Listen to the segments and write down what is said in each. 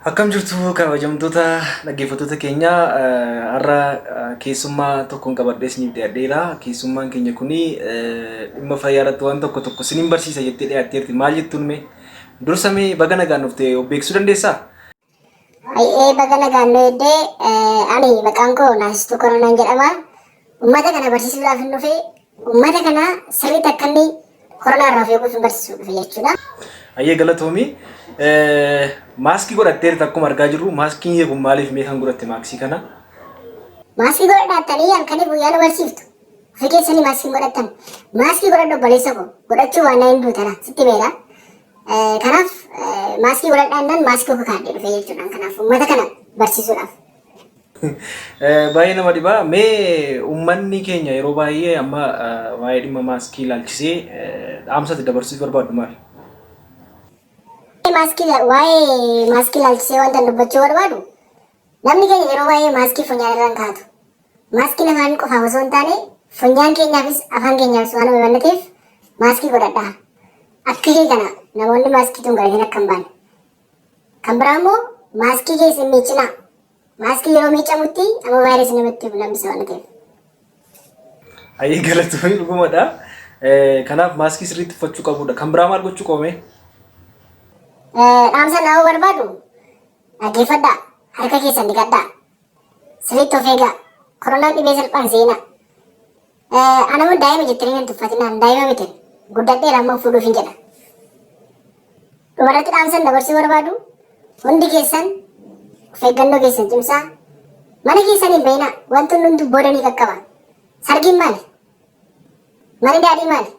Akkam jirtu kabajamtoota dhaggeeffattoota keenya? Har'a keessummaa tokkoon qabadhee isiniif dhiyaadheera. Keessummaan keenya kuni dhimma fayyaa irratti waan tokko tokko isiniin barsiisa jettee dhiyaatteerti. Maal jettuun mee? Dursa mee baga nagaan dhufte, of beeksisuu dandeessaa? Ee, baga nagaan nu eeddee. Ani maqaan koo Naasistuu Koronaan jedhama. Uummata kana barsiisuudhaaf hin dhufe. Uummata kana sirriitti akka inni koronaa irraa of eeguuf hin barsiisuu dhufe jechuudha. Ayyee, galatoomii. Maaskii godhatteerta akkuma argaa jirru. Maaskiin kee kun maaliif mee kan godhatte maaskii kana? Maaskii godhadhaattanii halkanii guyyaa nu barsiiftu. Ofii keessanii maaskii godhattan. Maaskii godhadhu obboleessa koo. Godhachuu waan hin duutana sitti beela. Kanaaf maaskii godhadhaannaan maaskii koo kaadhee dhufe jechuudha. Kanaaf uummata kana barsiisuudhaaf. Baay'ee nama dhiba. Mee uummanni keenya yeroo baay'ee amma waa'ee dhimma maaskii ilaalchisee dhaamsatti dabarsuuf barbaaddu maali? Maaskii, waa'ee maaskii ilaalchisee wanta dubbachuu barbaadu, namni keenya yeroo baay'ee maaskii funyaan irra hin kaa'atu. Maaskiin afaan qofaaf osoo hin taane funyaan keenyaafis afaan keenyaafis waan uumamanneef maaskii godhadhaa. Akka kee kana namoonni maaskii tun godhatin akka hin baane. Kan biraa immoo maaskii keessa hin miicinaa. Maaskii yeroo miicamutti amma vaayirasii namatti lambisa waan ta'eef. Ayyee, galatoomii, dhugumadha. Kanaaf maaskii sirriitti uffachuu qabudha. Kan biraa maal gochuu qabame? Dhaamsa naa'uu barbaadu, dhaggeeffadhaa. Harka keessan dhiqadhaa. Sirriitti of eegaa. Koronaan dhibee salphaan seenaa. Ana immoo daa'ima jettanii nan tuffatinaan, daa'ima miti. Guddadheera, amma fuudhuuf hin jedha. Dhumarratti dhaamsan dabarsuu barbaadu, hundi keessan of eeggannoo keessan cimsaa. Mana keessan hin bahinaa. Wanti hundumtuu booda ni qaqqaba. Sargiin maali? Manni daadhii maali?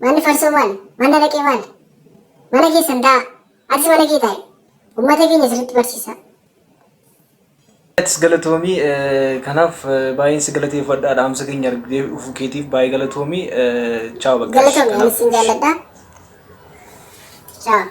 Manni farsoo maali? Manni araqee maali? Mana keessan taa'aa. Atis mana kee taa'i. Uummata keenya sirriitti barsiisaa. Atis galatoomii. Kanaaf baay'een si galateeffadha, dhaamsa keenya argitee dhufuu keetiif baay'ee galatoomii. Ciao bakka. Galatoomi, anis sin jaalladha. Ciao.